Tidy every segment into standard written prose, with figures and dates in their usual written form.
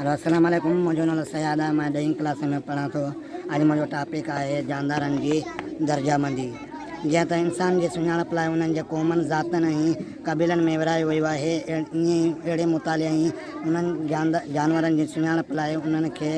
هلو السلام عليڪم منهنجو نالو سياد آهي مان ڏهين ڪلاس ۾ پڙهان ٿو اڄ منهنجو ٽاپڪ آهي جاندارن جي درجه بندي جيئن ته انسان جي سڃاڻپ لاء انهن جي قومن ذاتن ۽ قبيلن ۾ ورهايو ويو آهي ائين ئي اهڙي مطالعي ۽ انهن جانورن جي سڃاڻپ لاء انهن کي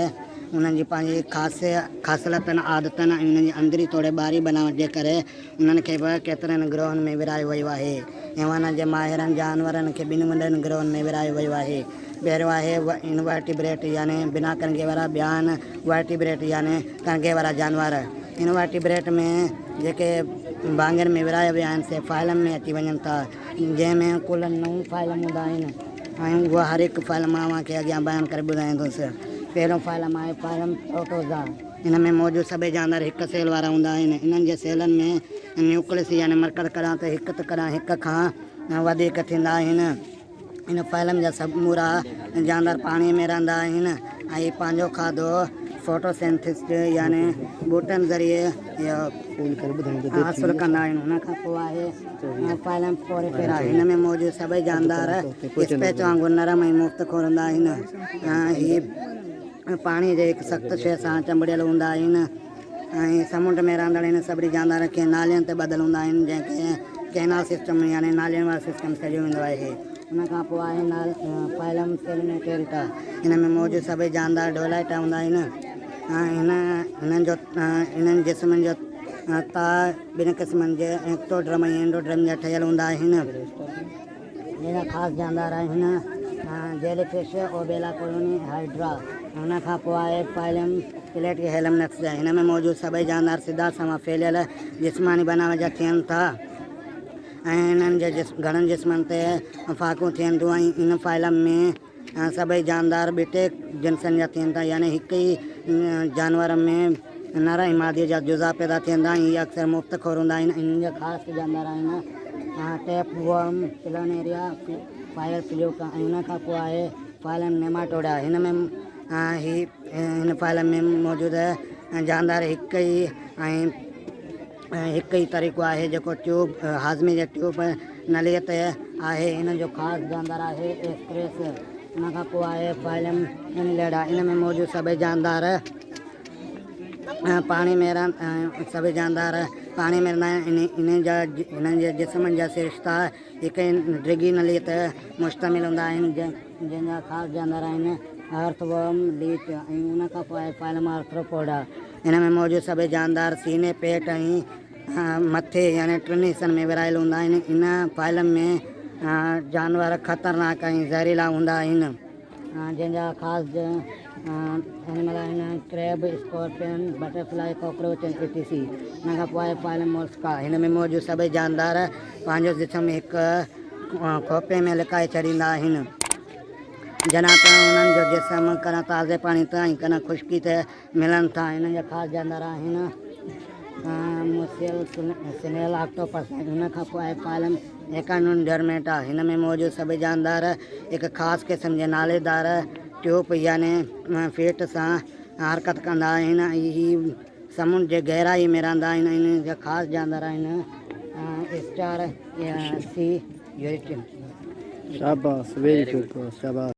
انهن جي پنهنجي خاص خاصلتن عادتن ۽ انهن جي اندري توڙي ٻاهري بناوٽ جي ڪري انهن کي به ڪيترن گروهن ۾ ورهايو ويو آهي. حيوانن جي ماهرن جانورن کي ٻن وڏن گروهن ۾ ورهايو ويو آهي. پهريون آهي انورٽيبريٽ يعني بنا ڪرنگهي وارا، ٻيا آهن ورٽيبريٽ يعني ڪرنگهي وارا جانور. انورٽيبريٽ ۾ جيڪي ڀاڱن ۾ ورهايا ويا آهن سي فائلم ۾ اچي وڃن ٿا، جنهن ۾ ڪل نو فائلم هوندا آهن ۽ اها هر هڪ فائلم مان اوهان کي اڳيان بيان ڪري ٻڌائيندس. پهريون فائلم آهي فائلم پروٽوزا. ان ۾ موجود سڀئي جاندار هڪ سيل وارا هوندا آهن. انهن جي سيلن ۾ نيوڪليس يعني مرڪز ڪڏهن ته هڪ ته ڪڏهن هڪ کان وڌيڪ ٿيندا آهن. ان فائلم جا سمورا جاندار پاڻيء ۾ رهندا آهن ۽ پنهنجو کاڌو فوٽوسينٿسس يعني ٻوٽن ذريعي حاصل ڪندا آهن. ان کان پوء آهي فائلم پوريفيرا. هن ۾ موجود سڀئي جاندار اسپيچ وانگر نرم ۽ مفت خور هوندا آهن. هي پاڻيء جي هڪ سخت شيء سان چنبڙيل هوندا آهن ۽ سمنڊ ۾ رهندڙ هن سڀني جاندارن کي نالين تي ٻڌل هوندا آهن، جنهن کي ڪئنال سسٽم يعني نالين وارو سسٽم سڏيو ويندو آهي. ان کان پوء آهي فائلم سيلينوٽيريٽا. هن ۾ موجود سڀئي جاندار ڍولائٽا هوندا آهن ۽ هنن جو انهن جسمن جو تاء ٻن قسمن جي ايڪٽوڊرم ۽ اينڊوڊرم جا ٺهيل هوندا آهن. جهڙا خاص جاندار آهن، جيلي فش، اوبيلا ڪولوني، هائيڊرا. ان کان پوء آهي فائلم پليٽي هيلمنٿس. هن ۾ موجود سڀئي جاندار سڌا سنوان ڦهليل جسماني بناوت جا ٿين ٿا ۽ انهن جي گهڻن جسمن تي ڦاڪون ٿين ٿيون ۽ ان فائلم ۾ سڀئي جاندار ٻٽي جنسن جا ٿين ٿا يعني هڪ ئي جانور ۾ نر ۽ ماديء جا جزا پيدا ٿين ٿا ۽ اهي اڪثر مفت خور هوندا آهن. انهن جا خاص جاندار آهن ٽيپ ورم، پلانيريا، فائر فليوڪ ۽ ان کان پوء آهي فائلم نيماٽوڊا. هن ۾ هي هن فائلم ۾ موجود جاندار هڪ ئي ۽ هڪ ئي طريقو آهي جيڪو ٽيوب هاضمي جي ٽيوب نليء تي آهي. ان جو خاص جاندار آهي ايسڪريس. ان کان پوء آهي فائلم اينيليڊا. ان ۾ موجود سڀئي جاندار پاڻي ۾ رهن سڀئي جاندار پاڻي ۾ رهندا آهن. انهن جا انهن جي جسمن جا سرشتا هڪ ڊگهي نليء تي مشتمل هوندا آهن جنهن جا خاص جاندار آهن ارٿ ورم، ليچ ۽ ان کان پوء آهي فائلم آرٿروپوڊا. هن ۾ موجود سڀئي جاندار سيني، پيٽ ۽ مٿي يعني ٽن حصن ۾ ورهايل هوندا آهن. ان فائلم ۾ جانور خطرناڪ ۽ زهريلا هوندا آهن. جنهن جا خاص اينيمل آهن ڪريب، اسڪارپين، بٽرفلائي، ڪاڪروچ ۽ اي ٽي سي. ان کان پوء آهي فائلم مولسڪا. هن ۾ موجود سڀئي جاندار پنهنجو جسم هڪ کوپي ۾ لڪائي ڇڏيندا آهن. جڏهن ته انهن جو جسم ڪڏهن تازي پاڻي تي ۽ ڪڏهن خشڪي تي ملن ٿا. انهن جا خاص جاندار آهن مسيل، سنيل، آڪٽوپس ۽ ان کان پوء آهي فائلم ايڪائنوڊرميٽا. هن ۾ موجود سڀئي جاندار هڪ خاص قسم جي ناليدار ٽيوب يعني فيٽ سان حرڪت ڪندا آهن ۽ هي سمنڊ جي گهرائي ۾ رهندا آهن. انهن جا خاص جاندار آهن اسٽار يا سي يورٽن. شاباس ويري گڊ شاباس.